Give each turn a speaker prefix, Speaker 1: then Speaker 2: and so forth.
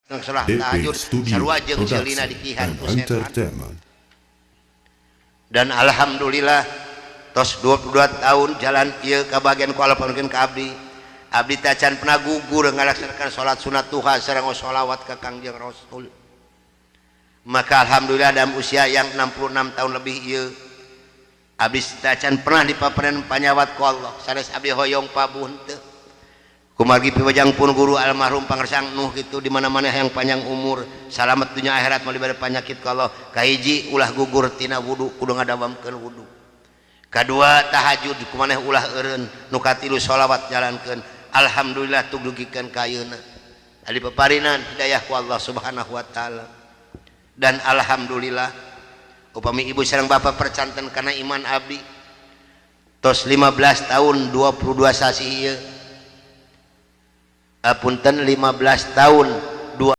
Speaker 1: Salah
Speaker 2: DP
Speaker 1: tahajud
Speaker 2: Studio
Speaker 1: sarua jeung seulina
Speaker 2: Production
Speaker 1: dikihan
Speaker 2: and
Speaker 1: ku setan.
Speaker 2: Entertainment.
Speaker 1: Dan alhamdulillah tos 22 tahun jalan ieu kabagian ku Allah panungkeun ka abdi. Abdi tacan pernah gugur ngalaksanakan salat sunat duha sareng sholawat ka Kangjeng Rasul. Maka alhamdulillah dalam usia yang 66 tahun lebih ieu abdi tacan pernah dipaparan panyawat ku Allah. Sanes abdi hoyong pabuh henteu. Kumargi piwajang pun guru almarhum pangersang Nuh gitu di mana-mana yang panjang umur, salamet dunia akhirat moal diberi penyakit ku Allah. Kahiji, ulah gugur tina wudu, kudu ngadawamkeun wudu. Kadua, tahajud kumaneh ulah eureun. Nu katilu, sholawat jalankeun. Alhamdulillah tugdugikeun ka ayeuna. Adi peparinan hidayah ku Allah Subhanahu wa taala. Dan alhamdulillah upami ibu sareng bapak percanten kana iman abdi, tos 15 tahun 22 sasih ieu, punten, 15 tahun